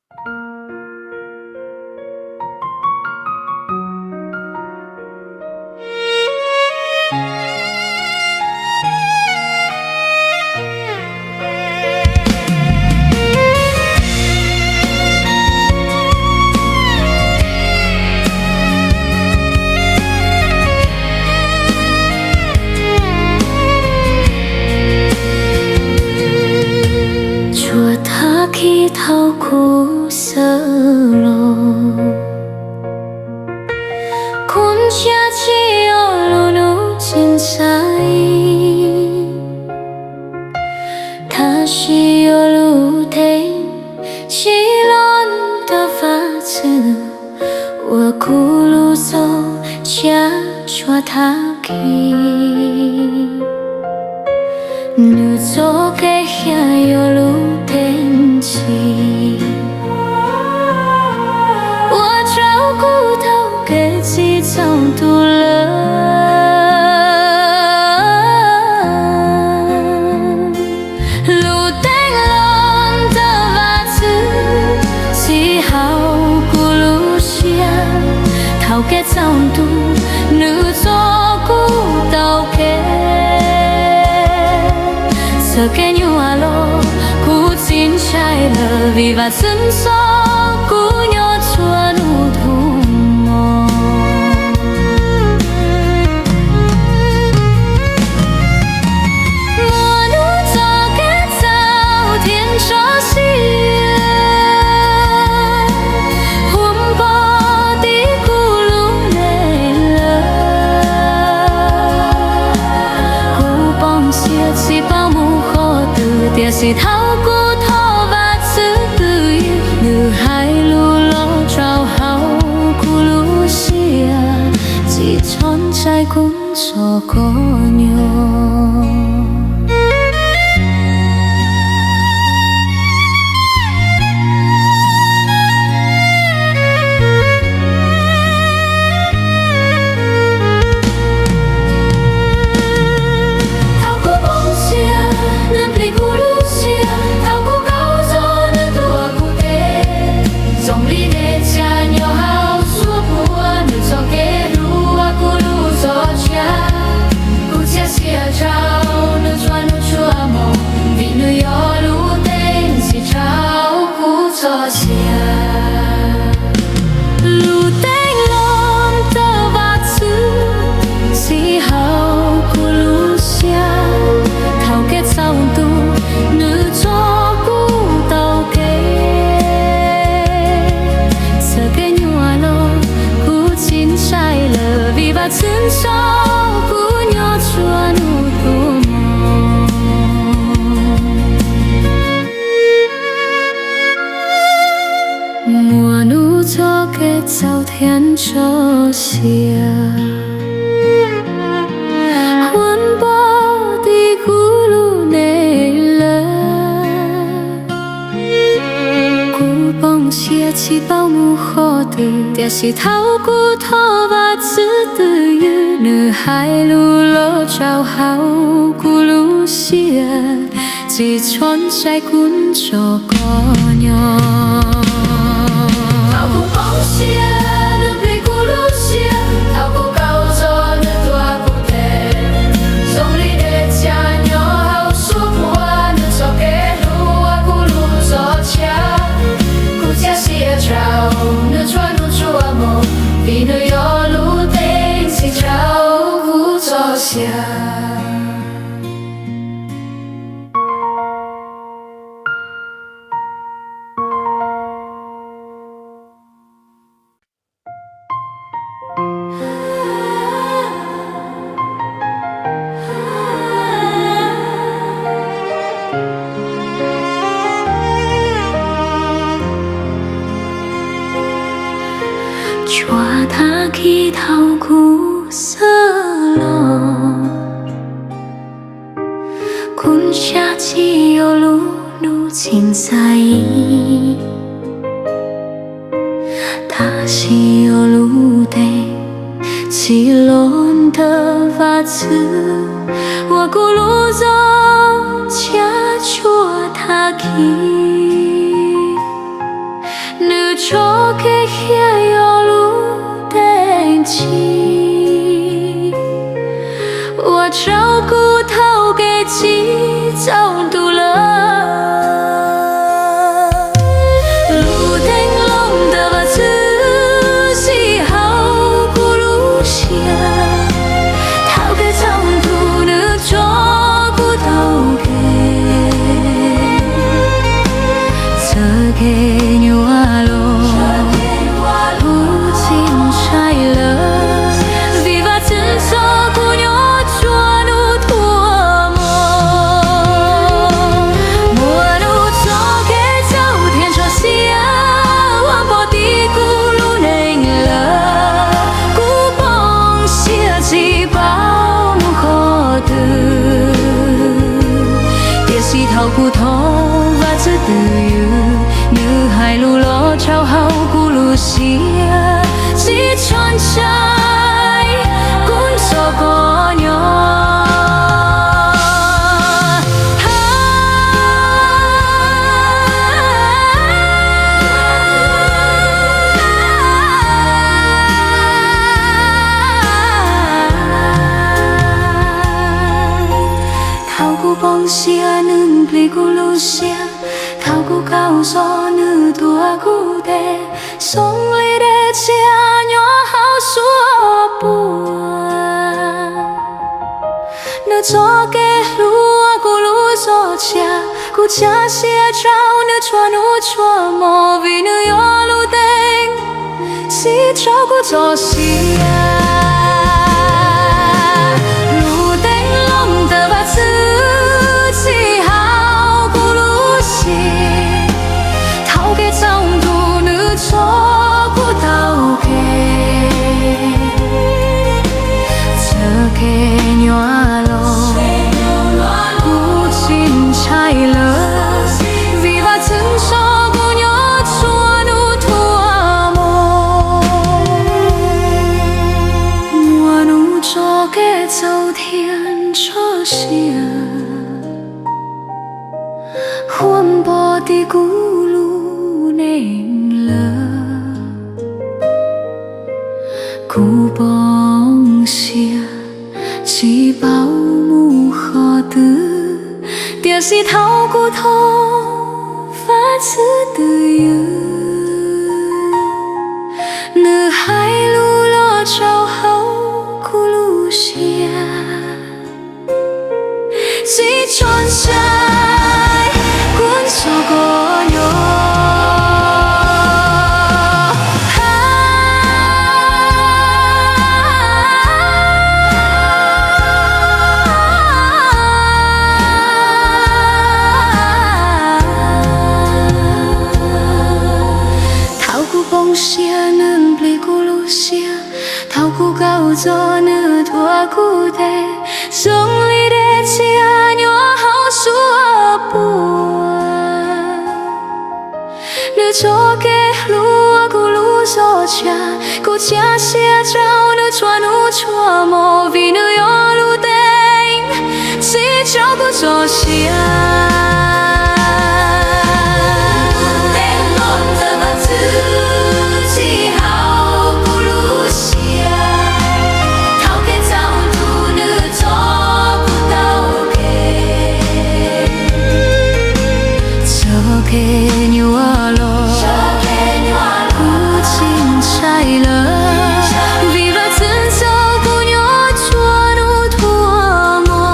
Tsuas tag kis thaum kuv xav los, kuv ntsia tsis yog lub hnub tsis ntxaij, tab sis yog lub teeb tsis los ntawm vaj txwv uas kuv lub zog tshab tsuas tag kis. Nws txoj kev hiam yog lub teeb txim uas rau kuv tau kev txi txaus ntuj lawm. Lub teeb los ntawm vaj txwv txhim hauv kuv lub siab. Thaum kev txaus ntuj nws txo kuv tau kev. Txawm kev nyuaj los kuv tsis ntshai lawm, vim Vaj Ntxwv txo kuv nyob txhua hnub txhua hmo. Muaj hnub txoj kev txaus thiab ntxhov sia, huam npo tiv kuv lub neej lawm. Kuv poob siab tsis paub mus qhov twg, tiam sis thaum kuv thov Vaj Ntxwv twj ywm, nws hais lus los rau hauv kuv lub siab, tsis txhob ntshai kuv txoj kev nyob. Thaum kuv poob siab nws plig kuv lub siab, thaum kuv qaug zog nws tuav kuv tes. Zoo li dej txias nyob hauv suab puag, nws txoj kev hlub ua kuv lub zog tshiab. Kuv txiav txim rau nws txhua hnub txhua hmo, vim nws yog lub teeb txhim rau kuv txoj sia. Lub teeb los ntawm vaj txwv txhim hauv kuv lub siab. Thaum kev txaus ntuj nws txo kuv tau kev. Txawm kev nyuaj los kuv tsis ntshai lawm, vim Vaj Ntxwv txo kuv nyob txhua hnub txhua hmo. Muaj hnub txoj kev txaus thiab ntxhov sia, huam npo tiv kuv lub neej lawm. Kuv poob siab tsis paub mus qhov twg, tiam sis thaum kuv thov Vaj Ntxwv twj ywm, nws hais lus los rau hauv kuv lub siab, tsis txhob ntshai kuv txoj kev nyob. Thaum kuv poob siab nws plig kuv lub siab, thaum kuv qaug zog nws tuav kuv tes. Zoo li dej txias nyob hauv suab puag, nws txoj kev hlub ua kuv lub zog tshiab. Kuv txiav txim rau nws txhua hnub txhua hmo, vim nws yog lub teeb txhim rau kuv txoj sia. Tsuas tag kis thaum kuv xav los, kuv ntsia tsis yog lub hnub tsis ntxaij, tab sis yog lub teeb txhim los ntawm Vaj Ntxwv uas kuv lub zog tshiab tsuas tag kis. Tso kev hiam yog lub teeb ci uas rau kuv thaum kev txi tsaus ntuj lawm. Lub teeb loo ntawm Vajtswv txi hauv kuv lub siab. Thaum kev tsaus ntuj nws tso kuv taug kev. Txoj kev nyuaj los kuv tsis ntshai lawm, vim Vajtswv tso kuv nyob tsuas hnub tuaj hmo. Muaj hnub txoj kev txaus thiab ntxhov siab uas pom tim kuv lub neej lawm. Kuv poob siab tsis paub mus qhov twg, tiam sis thaum kuv thov Vajtswv twj ywm, nws hais lus los rau hauv kuv lub siab. Tsis tshua ntshai, kuv nrog koj nyob. Thaum kuv poob siab nws nplij kuv lub siab, thaum kuv qaug zog nws tuav kuv tes, zoo li dej tsiaj nyob hauv suab puam. Nws tso kev hlub kuv lub zog tsiaj, kuv txav sia rau nws tsuas hnub tsuas hmo, vim nws yog lub teeb txi rau kuv txoj sia. Lub teeb loo ntawm Vajtswv txi hauv kuv lub siab. Thaum kev tsaus ntuj nws tso kuv taug kev. Txoj kev nyuaj los kuv tsis ntshai lawm, vim Vajtswv tso kuv nyob tsuas hnub tuaj hmo. Muaj hnub txoj kev txaus thiab ntxhov siab uas pom tim kuv lub neej lawm. Kuv poob siab tsis paub mus qhov twg, tiam sis thaum kuv thov Vajtswv twj ywm, nws hais lus los rau hauv kuv lub siab. Tsis tshua ntshai, kuv nrog koj nyob. Thaum kuv poob siab nws nplij kuv lub siab, thaum kuv qaug zog nws tuav kuv tes, zoo li dej tsiaj nyob hauv suab puam. Nws tso kev hlub kuv lub zog tsiaj, kuv txav sia rau nws tsuas hnub tsuas hmo, vim nws yog lub teeb txi rau kuv txoj sia. Teeb loo ntawm Vajtswv txi hauv kuv lub siab. Thaum kev tsaus ntuj nws tso kuv taug kev. Txoj kev nyuaj los kuv tsis ntshai lawm, vim Vajtswv tso kuv nyob tsuas hnub tuaj hmo.